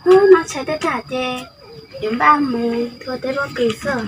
Ub, no tshais tag tag ces yuav npaj mus thua teb pob kws xwb.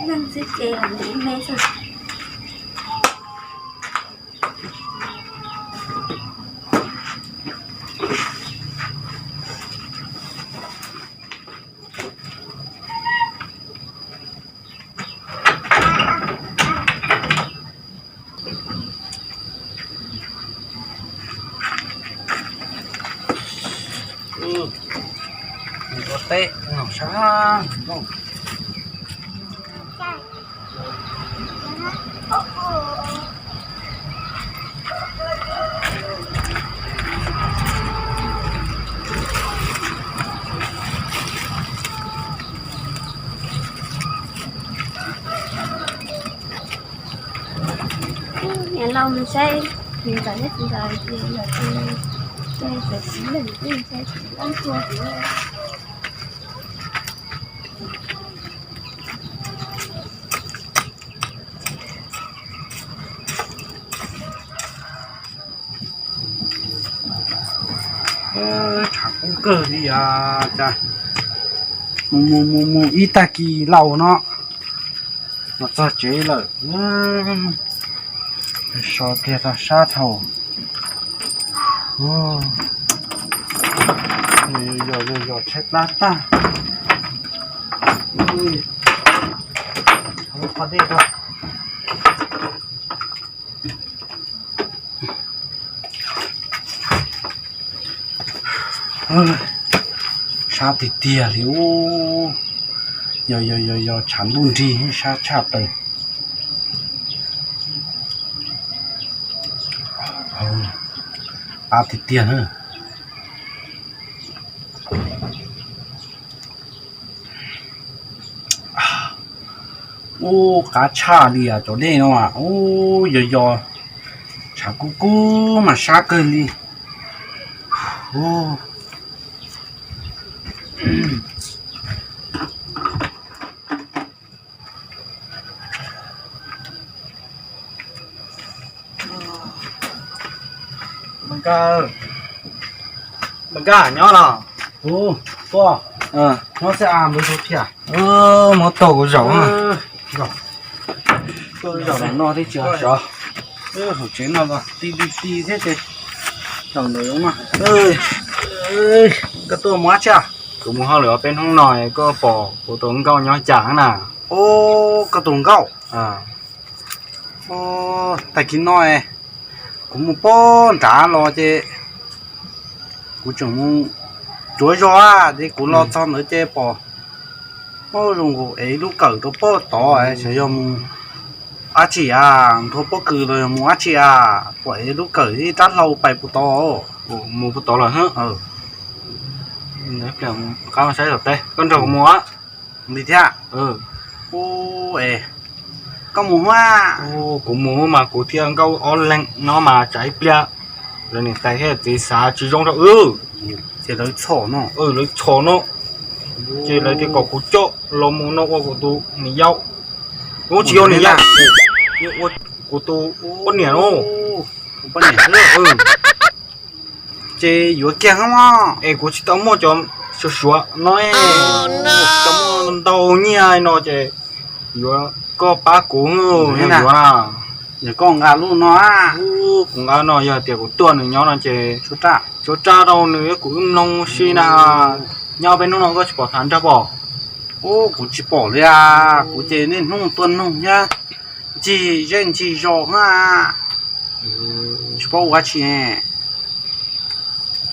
Ib leeg xwb ces lam ib me xwb. Ua teb no sab. Niam laus mus saib, ntxawm neb ntxawm ces yog ces, ces txawm txiv lwm teb saib tsis dab tuag. Tshav kub kawg li a, cas mus mus mus mus ib tag kis laus no los txog tsev lawm. So pliag tau sab dhau. Yog yog tshaib plab tag. Qhov dej rau. Sab tiag tiag li ub. Yog yog yog yog tshav ntuj nrig sab tshaj plaws. Qab tiag tiag na. Ub, qab tshaj li cov dej no. Ub, yog yog tshav kub kub mas sab kawg li. Nkaj, Nkaj nyob los? Ub, tuaj, nyob xwb a, npawg Suav Phiaj. Muab tau kuv zaum. Zaum no thiab tsis sov. Hauv tsev no ti ti ti thiab ces zaum ntawd zoo mas. Koj tuaj mus dab tsi? Kuv mus hauj lwm ob peb hnub no koj pom kuv tus nkauj nyob cas na? Ub, koj tus nkauj. Tag kis no kuv mus pog nrad los ces kuv tseem mus cuav zos ces kuv los txog ntawd ces pom zoo nkaus ev lub kawm rau pog tod, xyov yog mus dab tsi a, nthua pob kws los yog mus dab tsi a, pom ev lub kawm ib rab hlau pais puag tod. Mus puag tod lawm. Qab saib tom teb, koj nrog kuv mus li thiab. Ub, es koj mus hua? Kuv mus mas kuv thiab nkauj ob leeg no mas tsam ib pliag lawv niam tais thiab txiv xav tsis zoo rau wb ces lawv txhom no, lawv txhom no ces lawv tias kom kuv coj los mus no ua kuv tus niam yau. Ub, tsis yog niam yau, ua kuv tus poj niam no. Ces yuav kiag os. Es kuv tsis tau muaj cov suav suav no, tsis tau muaj ntau nyiaj no ces yuav koj pab kuv yuav. Yog koj nqa lub no, kuv nqa no, yog tias kuv tuaj nws nyob no ces tshuav raj rau nws, kuv wb mloog si na. Nyob peb hnub no koj tsis pom tham nrog pom? Ub, kuv tsis pom li as, kuv ces niaj hnub tuaj noog thiab ncig zej ncig zos na, tsis paub ua dab tsi ne.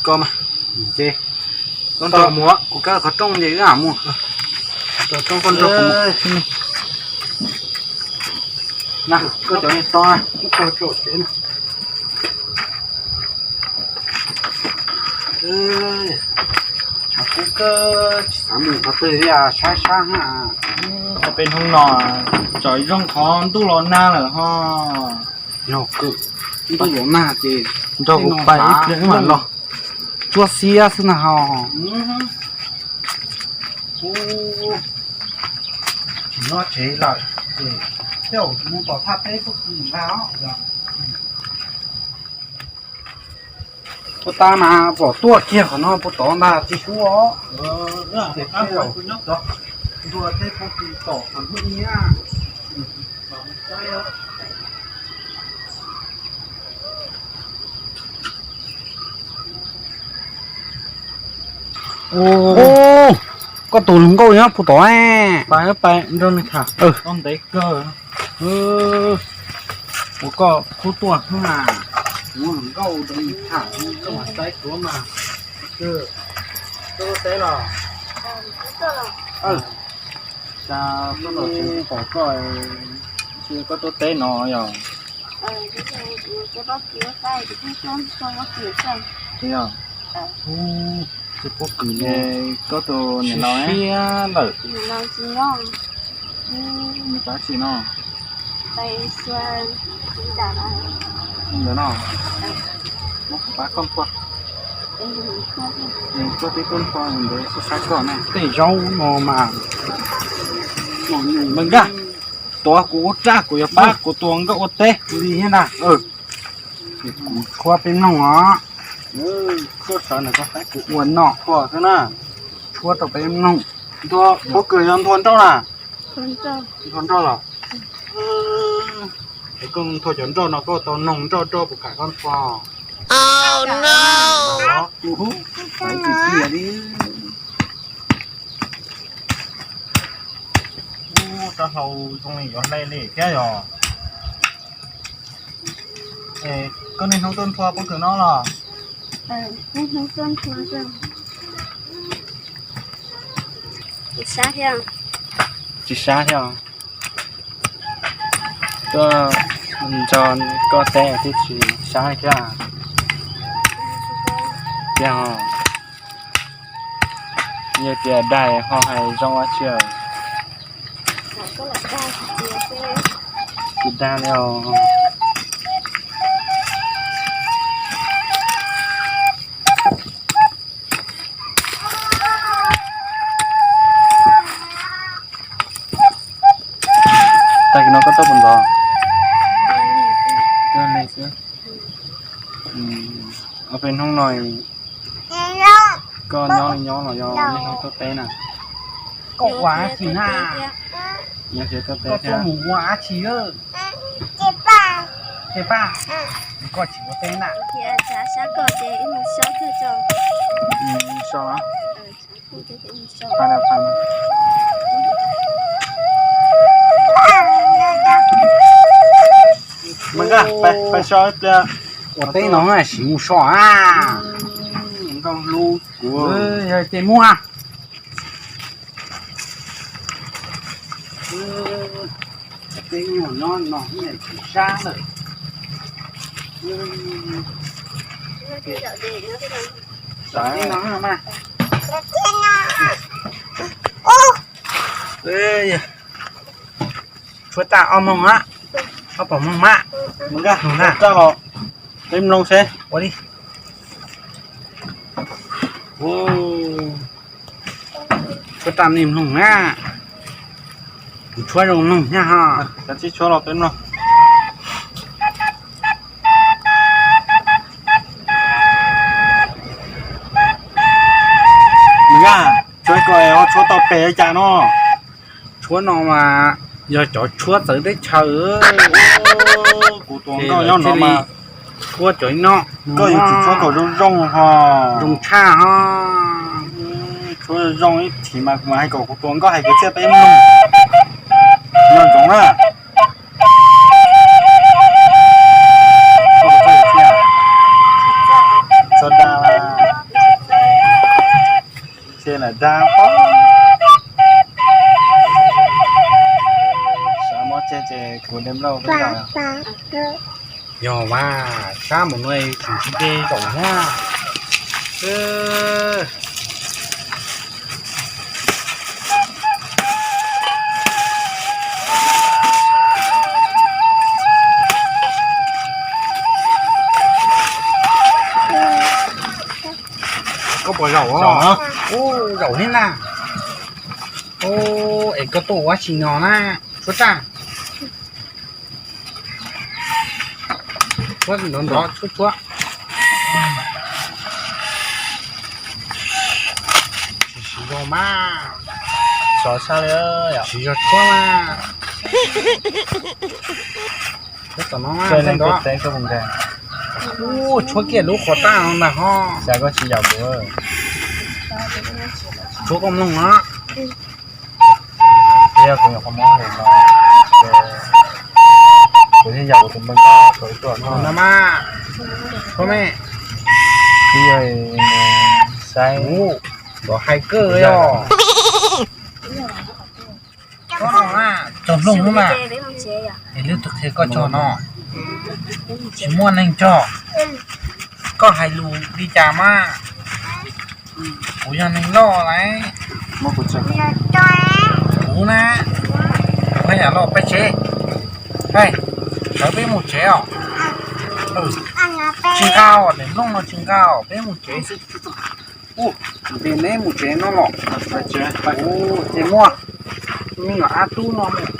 Koj mas, ces koj nrog kuv mus, kuv kaw qhov rooj ces wb mam mus. Qhov rooj koj nrog kuv mus. Na, koj cov niag tob na, koj tso tsev na. Kuv kawg tsis xav mus qhov twg li, saib sab na. Peb hnub no tsom zoo qhov ntuj los nag lawm ho. Yog kawg, ntuj los nag ces nrog kuv pais ib pliag wb mam los. Tsuab xiab xwb na ho. Tsis nyob tsev lawm ces tej zaum mus tom thaj teb tuaj pw ntag os. Puas tas mas pom tuaj kiag qhov no puas tod ntag tsis suav os. Ntua teb poob kws tom qhov hnub nyiab. Koj tus hluas nkauj nyob puag tod. Pais, pais nrog nws tham, ntev kawg. Ua koj khub tuaj na, kuv hluas nkauj nrog nws tham, koj mas saib tuav mas. Koj tuaj teb los? Cas koj los tsev tsis pom koj, koj tuaj teb no yog? Yog, tus pob kws ne, koj tus niam laus siab lawm. Nws pab tsi no? Ntawd no, muab kuv pab koj nthua. Tuaj teb tuaj nthua ntawd xwb saib koj na. Tej zaub no mas, me nkaj, tuav kuv ua raj kuv yuav pab kuv tus hluas nkauj ua teb li thiab na. Kuv tshuab peb mloog os. Kuv ua noj xwb na, tshuab rau peb mloog. Pob kws yog nthua nroj na? Nthua nroj los? Es koj nthua cov nroj no koj tau noog nroj nroj puas kam koj nthua? Tus tiag li. Ub, rab hlau zoo li yuav hle li thiab yog. Koj niaj hnub tuaj nthua pob kws no los? Tsis sab thiab. Tuaj nrog koj teb twb tsis sab thiab. Tiag, yog tias dag ho hais zoo ua tsi. Tsis dag li os. Tag kis no koj tuaj puas ntxov? Tuaj li xwb. Ob peb hnub no koj nyob li nyob los yog niaj hnub tuaj teb na? Koj ua dab tsi na? Nyob tsev tuaj teb thiab. Koj tuaj mus ua dab tsi? Tej paj, koj tsis ua teb na? Ua teb no siv mus so a. Nkauj hlub kuv, yog ces muaj. Tej nyuag nyob no tsis sab lawm. Tshuab tag ob moog a, ob pom moog mas. Mus nkag mus na, raj los peb mloog seb ua li. Tshuab tag nej mloog na, kuv tshuab zoo mloog thiab ho. Kav tsij tshuab los peb mloog. Nws a, tshuab ko ho tshuab tau pem li cas no? Tshuab no mas yog cov tshuab txawv teb chaws. Kuv tus nkauj nyob no mas tshuab cov no, koj yuav tsum tshuab kom zoo zoo ho, zoo tshaj ho. Zoo ib chim mas kuv mas hais kom kuv tus nkauj hais kwv txhiaj peb mloog. Nco ntsoov na. Txhob dag, ces lam dag pob. Sab mob tseg ces kuv de nplooj peb los. Yog mas sab mus no tsis tsis de zaum na. Koj puas zaum os? Ub, zaum thiab na. Ub, es koj tuaj ua tsi no na? Suab raj. Tshuab ntov ntov tshuab tshuab. Siv zog mas. Siv zog tshuab mas. Tshuab tom no mas ntov. Ub, tshuab kiag lub qhov raj no ntag ho. Tshuab koj mloog os. Yog kuv nyuam qhuav muab lus no, kuv thiaj yam kuv tus npawg nkauj tau ib tuam no na mas. Koj me, ib yog saib, nkawd hais kawg yog. Koj no na, cog nplooj lub mas, es lub tus qhia koj cog no, tsis muaj neeg cog. Koj hais lus li cas mas, kuv yog neeg loj lawm. Kuv na, kuv haj yam los peb tsev. Sawv peb mus tsev os. Tsis nqa os, daim nplooj no tsis nqa os, peb mus tsev xwb. Ub, ntes neb mus tsev no los. Ub, ces muaj me nyuam ab tub no mus.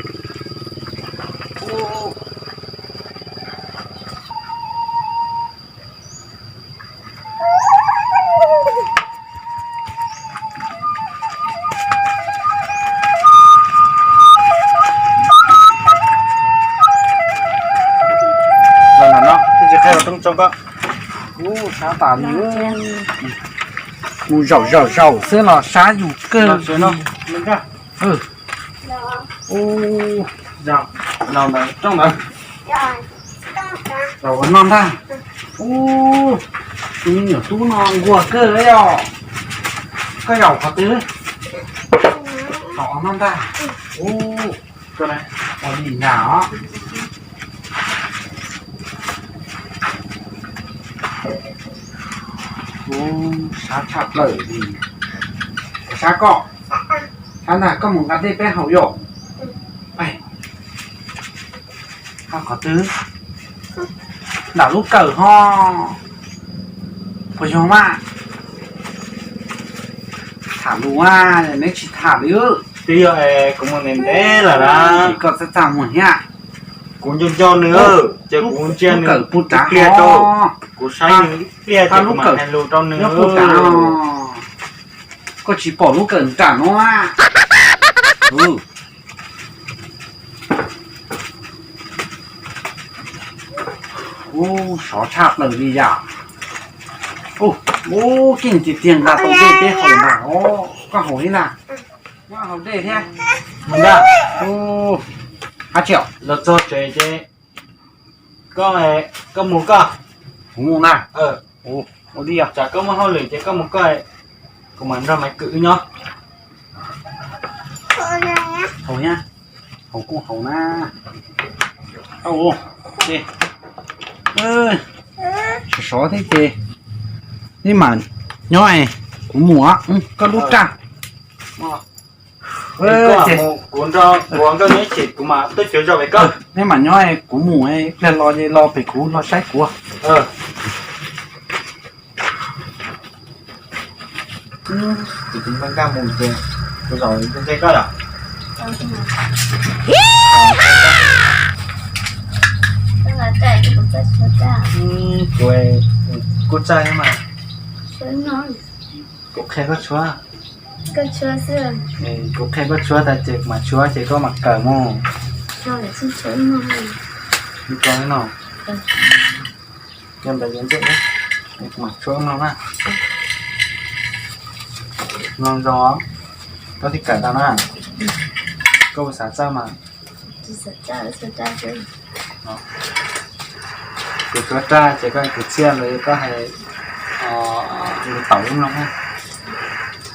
Los no, twb tsis qhia los rooj tso koj. Ub, sab tas li. Mus zaum zaum zaum xwb los sab yus kawg li. Ub, zaum ntawd, rooj ntawd. Zaum ua no ntag. Ub, tus me nyuam tub no nquag kawg li os. Koj zaum qhov twg? Zaum ua no ntag. Ub, ua li ntag os. Ub, sab tshaj plaws li. Sab koj, sab ntag, koj mus nqa dej peb haus yom. Qhov twg? Nram lub kawm ho. Puas yog mas? Tham lus mas neb tsis tham li. Twb yog kuv mus ntev ntev lawm na. Koj txaj txaj muag thiab. Kuv nco nco nws, ces kuv ntsia nws ib pliag rau, kuv saib nws ib pliag ces kuv mam hais lus rau nws. Koj tsis pom lub kawm nram no a? Ub, sov tshaj plaws li yam. Ub, keej tiag tiag nqa tau dej peb haus ntag os. Koj haus li ntag. Nyob haus dej thiab. Mus ntag. Hab tsi, los txog tsev ces koj, koj mus koj. Kuv mus na. Ua li os. Tsam koj muaj hauj lwm ces koj mus koj, kuv mam nrog Maiv Kwm wb nyob. Haus thiab. Haus kuj haus na. Sov sov thiab ces neb mam nyob, kuv mus, koj lub raj. Kuv nrog kuv nkauj neb chim, kuv mam tuaj cuav zog pem koj. Neb mam nyob, kuv mus, pliag los los pem kuv los saib kuv. Kuv tus nkauj nkauj mus ces kuv zaum ntshe koj yom. Kuv, kuv txaj mas. Kuv qhia koj tshuab. Kuv qhia koj tshuab tas ces kuv mam tshuab ces koj mam kawm mus. Li ko no. Coj ntawd yuav ntsej, kuv mam tshuab no na. Zoo zoo os, koj thiaj kawm tau na. Koj puas xav txawj mas? Kuv tshuav raj ces koj kuv txiaj los yog koj hais lus taum ub no.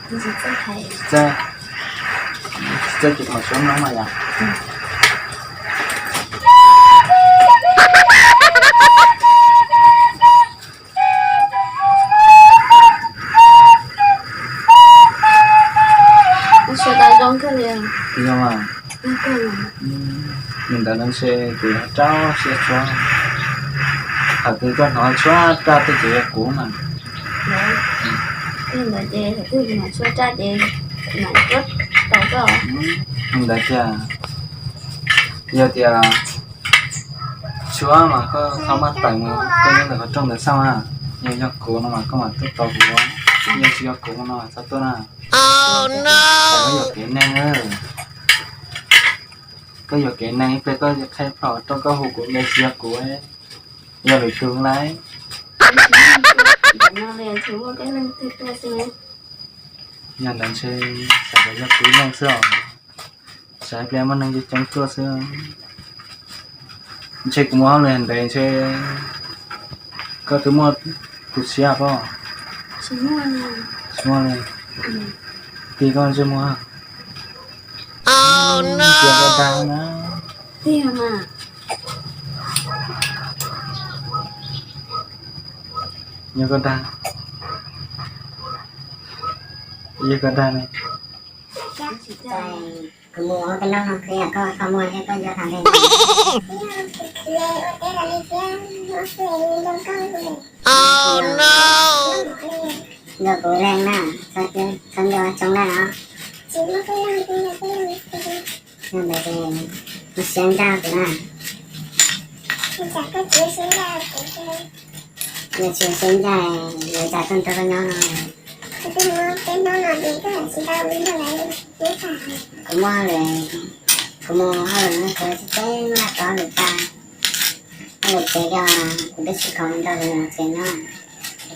Tsis txawj, tsis txawj ces kuv mam suav mloog mas yom. Zoo mas. Li ntawd no ntshe kuv rau siab tshua. Thaum twg koj hnov tshuab raj tej ces yog kuv mas. Li ntawd tiag, yog tias tshuab mas koj txhob maj tawm mus, koj nyob ntawm qhov rooj ntawd xwb na. Yog yog kuv no mas koj mam tuaj tos kuv, yog tsis yog kuv no txhob tuaj na. Koj yuam kev neeg, koj yuam kev neeg ib pliag koj qhib plho rau koj hu kuv, yog tsis yog kuv, yog lwm tus lawm. Yog ntawd ntshe xav tias yog kuv ib leeg xwb os. Xav ib pliag muaj neeg coob coob tuaj xwb. Ntshe kuv mus hauj lwm ntev ntshe koj twb muaj tus tshiab pob? Tsis muaj li. Tig koj ntsej muag. Cia koj dag na. Yog koj dag, yog koj dag ne. Kuv mus ua koj noj no, koj yam koj ho muag thiab koj nco tham li. Nco kuv leej na, txhob nco tsoom leej os. Yog ntawd ces mus siab ncaj kuv na. Yog tsis siab ncaj, yuav cas tuaj nrog koj nyob no. Kuv muaj lawm, kuv mus hauj lwm no kuv tsis teb maj tov lwm tas. Hauj lwm tsev ko kuv twb tsis khoom nrog lwm tsev nyob,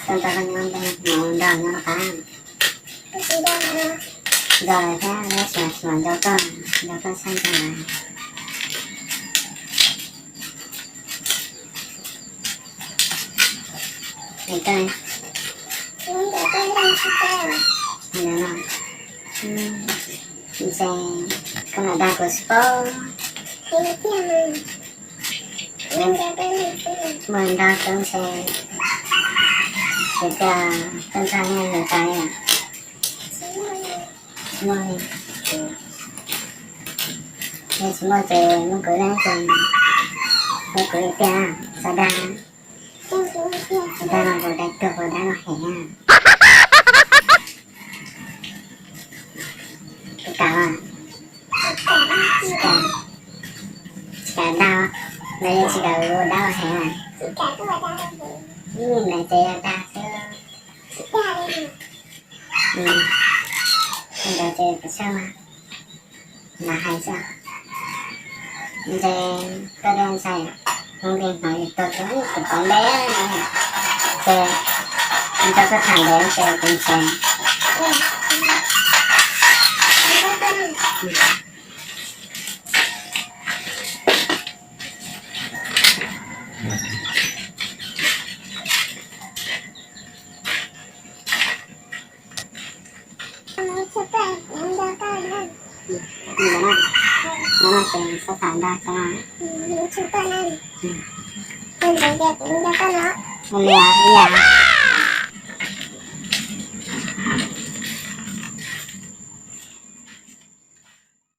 kuv tuaj nrog koj nyob ntej mus nrog nyob qab. Nco lawm thiab, tab sis mas nco koj, nco koj tshaj nco lawm. Ntshe koj mam dag kuv xwb pob. Muaj nrog koj ntshe, kuv tias koj nrog nej lwm tas li. Tsis muaj li. Yog tsis muaj ces muaj kuv leej ces, muaj kuv ib tiag, txhob dag. Dag no puas dai tuag puas dab no heev na. Tsis kam, tsis kam, tsis kam dag, los yog tsis kam ua dab los heev na. Ib ntawd ces yog dag xwb. Ntawd ces kuv txhawj mas, mas hais xwb. Ntshe koj dej ntxhais, hnub twg hnov yus tuag ces kuv pov npe ces nrog koj tham ntev ces kuv ntseeg. Ua li, ua li.